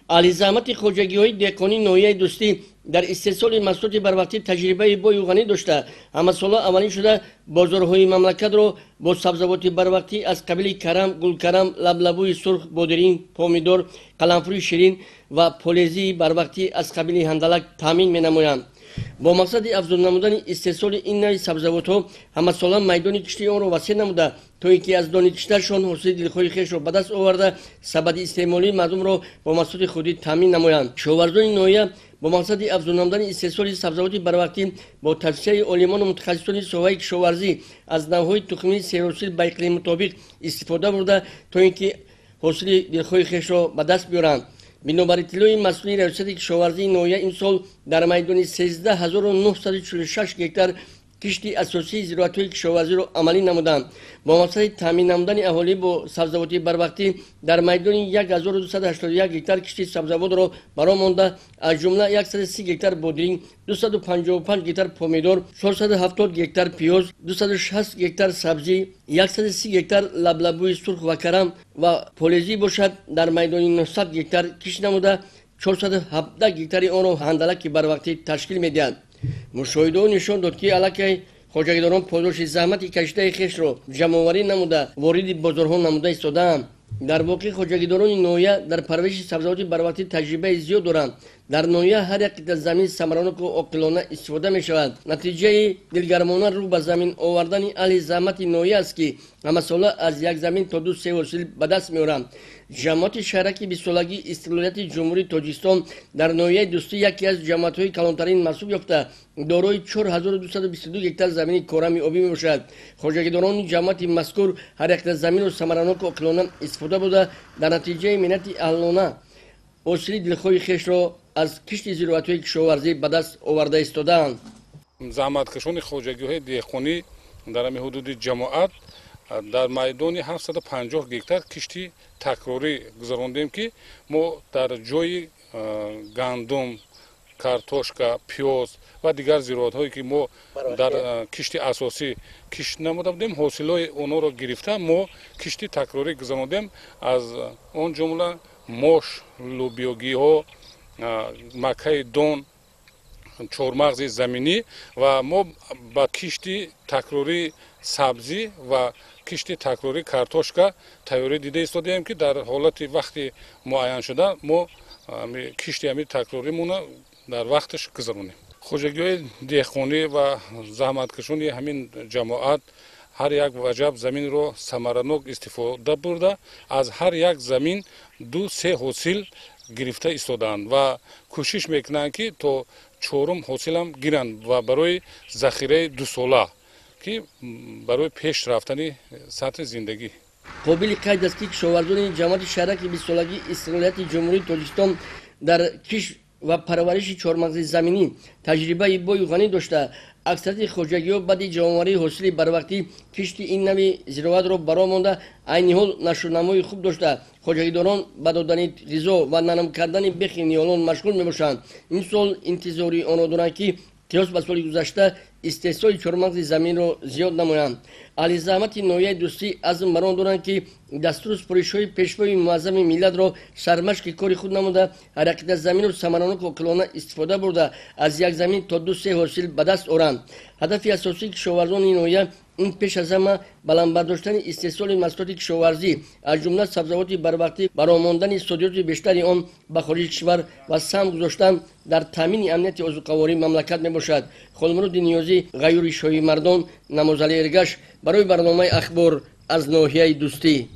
Аҳли заҳмати хоҷагиҳои деҳқонии ноҳияи Дӯстӣ дар истеҳсоли маҳсулоти барвақтӣ таҷрибаи бою ғанӣ дошта, ҳамасола амалӣ шуда бозорҳои мамлакатро бо сабзавоти барвақтӣ аз қабили карам, гулкарам, лаблабӯи сурх, бодиринг, помидор, қаламфури ширин ва полезии барвақтӣ аз қабили ҳандалак таъмин менамоянд. Бо мақсади афзун намудани истеҳсоли ин нави сабзавотҳо ҳамасола майдони кишти онро васеъ намуда, то ин ки аз дони кишташон ҳосили дилхоҳи хешро ба даст оварда, сабади истеъмолии мардумро бо маҳсулоти худӣ таъмин намоянд. Кишоварзони ноҳия бо мақсади афзун намудани истеҳсоли сабзавоти барвақтӣ бо тавсияи олимону мутахассисони соҳаи кишоварзӣ аз навъҳои тухмии серҳосил ба иқлим мутобиқ истифода бурда, то ин ки ҳосили дилхоҳи хешро ба даст биёранд. Бинобар иттилои масъулини раёсати кишоварзии ноҳия, имсол дар майдони 13 946 гектар кишти асосии зироатҳои кишоварзиро амалӣ намуданд. Бо мақсади таъмин намудани аҳолӣ бо сабзавоти барвақтӣ дар майдони 1281 гектар кишти сабзавотро бароҳ монда, аз ҷумла 130 гектар бодиринг, 255 гектар помидор, 470 гектар пиёз, 260 гектар сабзӣ, 130 гектар лаблабӯи сурх ва карам ва полезӣ бошад, дар майдони 900 гектар кишт намуда, 417 гектари онро ҳандалаки барвақтӣ ташкил медиҳад. Мушоҳидаҳо нишон дод, ки аллакай хоҷагидорон подоши заҳмати кашидаи хешро ҷамъоварӣ намуда, вориди бозорҳо намуда истодаанд. Дар воқеъ, хоҷагидорони ноҳия дар парвариши сабзавоти барвақтӣ таҷрибаи зиёд доранд. Дар ноҳия ҳар як қитъа замин самараноку оқилона истифода мешавад. Натиҷаи дилгармона рӯ ба замин овардани аҳли заҳмати ноҳия аст, ки ҳамасола аз як замин то ду се ҳосил ба даст меоранд. Ҷамоати шаҳраки 20-солагии истиқлолияти Ҷумҳурии Тоҷикистон дар ноҳияи Дӯстӣ яке аз ҷамоатҳои калонтарин маҳсуб ёфта, дорои 4222 гектар замини корами обӣ мебошад. Хоҷагидорони ҷамоати мазкур ҳар як қитъа заминро самараноку оқилона истифода бурда, дар натиҷаи меҳнати аҳлона ҳосили дилхоҳи хешро аз кишти зироатҳои кишоварзӣ ба даст оварда истодаанд. Заҳматкашони хоҷагиҳои деҳқонӣ дар ҳамин ҳудуди ҷамоат дар майдони 750 гектар кишти такрорӣ гузарондем, ки мо дар ҷои гандум, картошка, пиёз ва дигар зироатҳое, ки мо дар кишти асосӣ кишт намуда будем, ҳосилҳои онҳоро гирифта, мо кишти такрорӣ гузарондем. Аз он ҷумла мош, лӯбиёгиҳо, макаи дон, чормағзи заминӣ ва мо ба кишти такрории сабзӣ ва кишти такрории картошка тайёрӣ дида истодаем, ки дар ҳолати вақти муайяншуда мо кишти ҳамин такроримона дар вақташ гузаронем. Хоҷагиҳои деҳқонӣ ва заҳматкашони ҳамин ҷамоат ҳар як ваҷаб заминро самаранок истифода бурда, аз ҳар як замин ду се ҳосил гирифта истодаанд ва кӯшиш мекунанд, ки то чорум ҳосилам гиранд ва барои захираи дусола, ки барои пеш рафтани сатҳи зиндагӣ. Қобили қайд аст, ки кишоварзони ҷамоати шаҳраки 20-солагии истиқлолияти Ҷумҳурии Тоҷикистон дар кишт ва парвариши чормағзи заминӣ таҷрибаи бою ғанӣ дошта, аксарияти хоҷагиҳо баъди ҷамъоварии ҳосили барвақтӣ кишти ин нави зироатро бароҳ монда, айни ҳол нашъунамои хуб дошта, хоҷагидорон ба додани ғизо ва нарм кардани бехи ниҳолон машғул мебошанд. Имсол интизори онро доранд, ки қиёс ба соли гузашта истеҳсоли чормағзи заминро зиёд намоянд. Аҳли заҳмати ноҳияи Дӯстӣ азм бар он доранд, ки дастуру супоришҳои Пешвои муаззами миллатро сармашқи кори худ намуда, ҳар як қитъа заминро самараноку оқилона истифода бурда, аз як замин то ду се ҳосил ба даст оранд. Ҳадафи асосии кишоварзони ноҳия ин пеш аз ҳама баланд бардоштани истеҳсоли маҳсулоти кишоварзӣ, аз ҷумла сабзавоти барвақтӣ, бароҳ мондани содироти бештари он ба хориҷи кишвар ва саҳм гузоштан дар таъмини амнияти озуқавории мамлакат мебошад. Холмуроди Ниёзӣ, Ғаюри Шоҳимардон, Намозали Эргаш барои барномаи «Ахбор» аз ноҳияи Дӯстӣ.